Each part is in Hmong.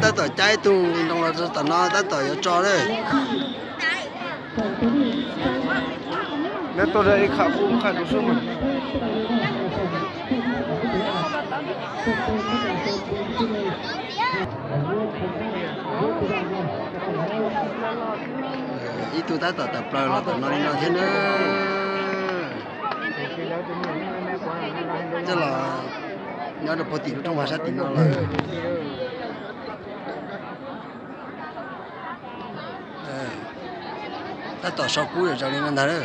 Tab tom caij ib tug nqi nroo los tom no tab tom yuav tso lawm. Neb tuaj ib qhov qub qhov rau sub mas. Ib tug tab tom tawm plaws los tom no li no thiab na. Coj los nyob rau puag tim lub rooj vag sab tim no lawm. Tab tom so kub zom zaws li no ntag. Lawv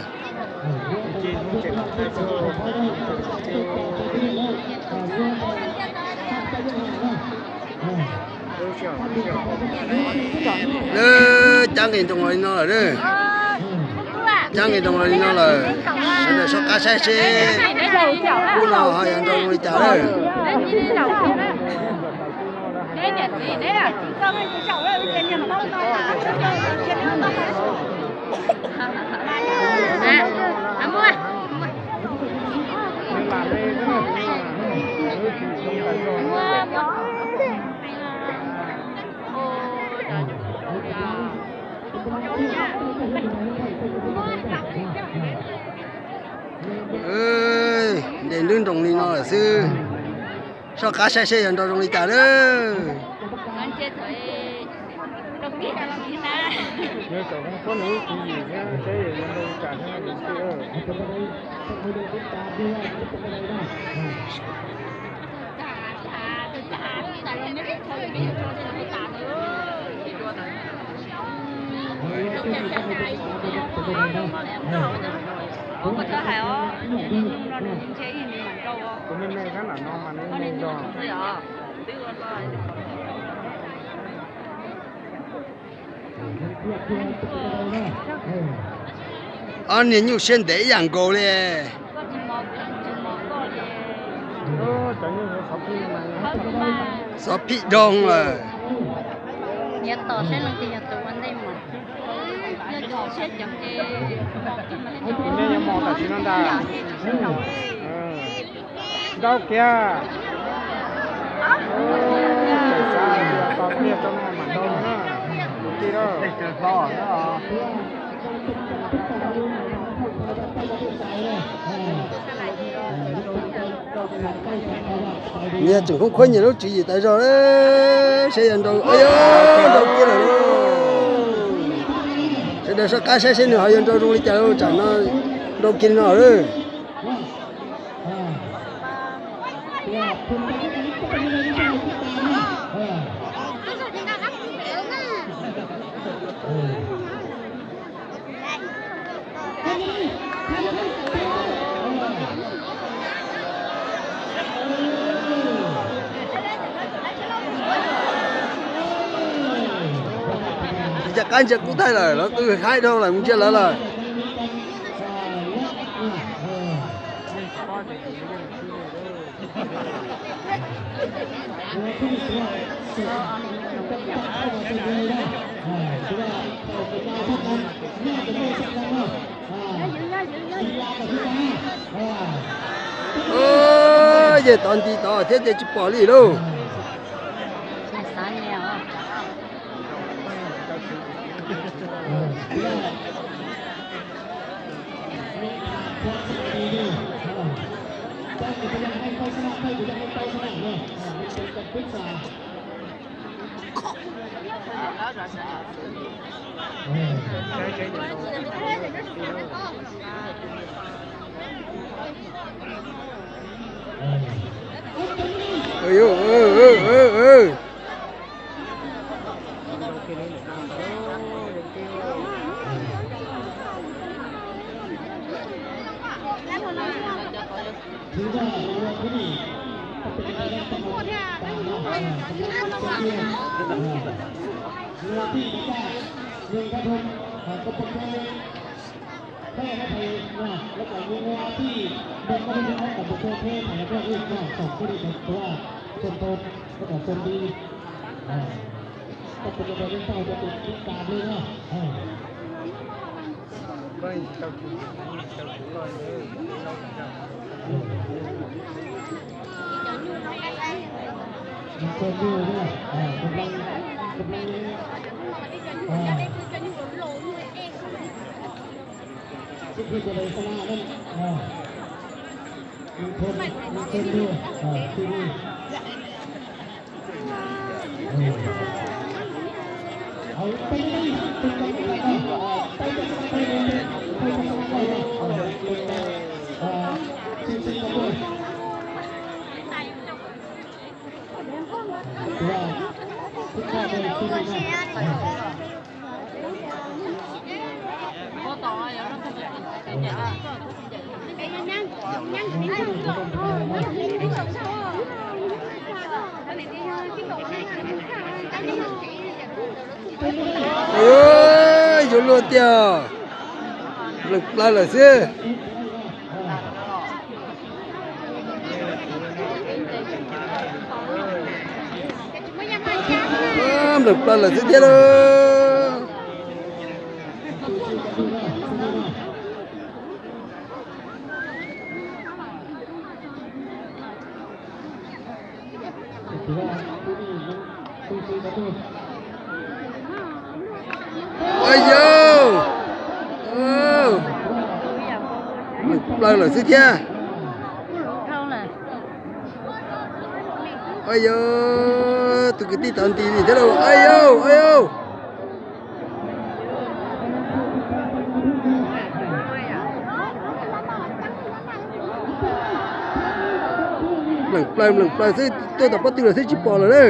cab nqi nroo los li no lawm. Cab nqi nroo los li no lawm. Sawv daws soj qab saib seb kub no ho yuav nrau zoo li cas lawm. Nres nruab nroos li no lawm xwb. Soj qab saib seb yuav nrau zoo li cas lawm. Ob niag nyuj siab ntev ib yam nkaus li. Xov phim doog lawm. Ntau kiag. Tau pliag tau no mam nrau no na. Tus tij laug. Nyias tseem khuab khuab nyias lub tswv yim tas zog, seb yuav nrau, nrau kiag lawm. Sawv daws soj qab saib seb nws ho yuav nrau zoo li cas, tsam no nrau kiag li no lawm. Tsis nco qab ntsia kub thaij lawm, lawv twb haib dhau lawm, mus ntsia lawv lawm. Yawg tod nti tod thiab ces tsis pom li lauj. Yuav luag tiag, nplees plaws lawm xwb. Nplees plaws lawm xwb thiab lauj. Ua yau, nplees plaws lawm xwb thiab. Ua yau, tus kwv tij tod nti li thiab lauj. Ua yau, ua yau. Nplees plaws, nplees plaws xwb, tuaj tom pob tw lawm xwb tsis pom lawm na.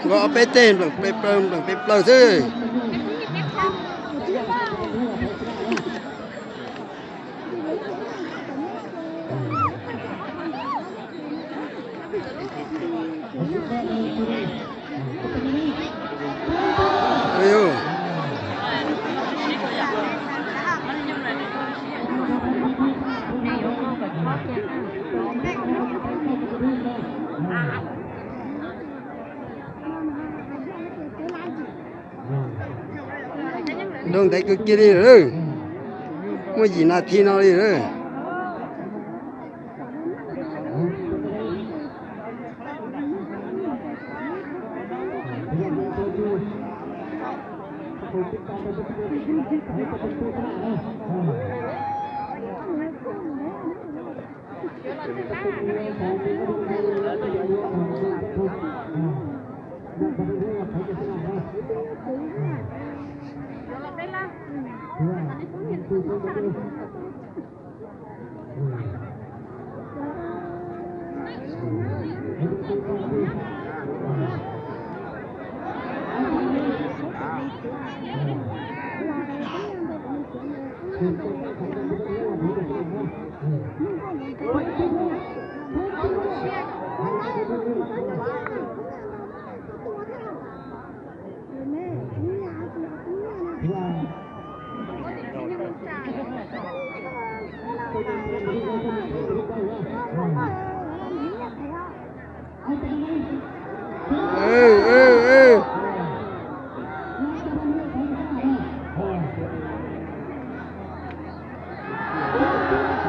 Nkaus ob peb teg nplees peb plaws, nplees peb plaws xwb. Nrau ntev kawg kiag li lawm, muaj yim nas this no li lawm.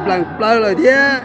Nplees plaws lawm thiab.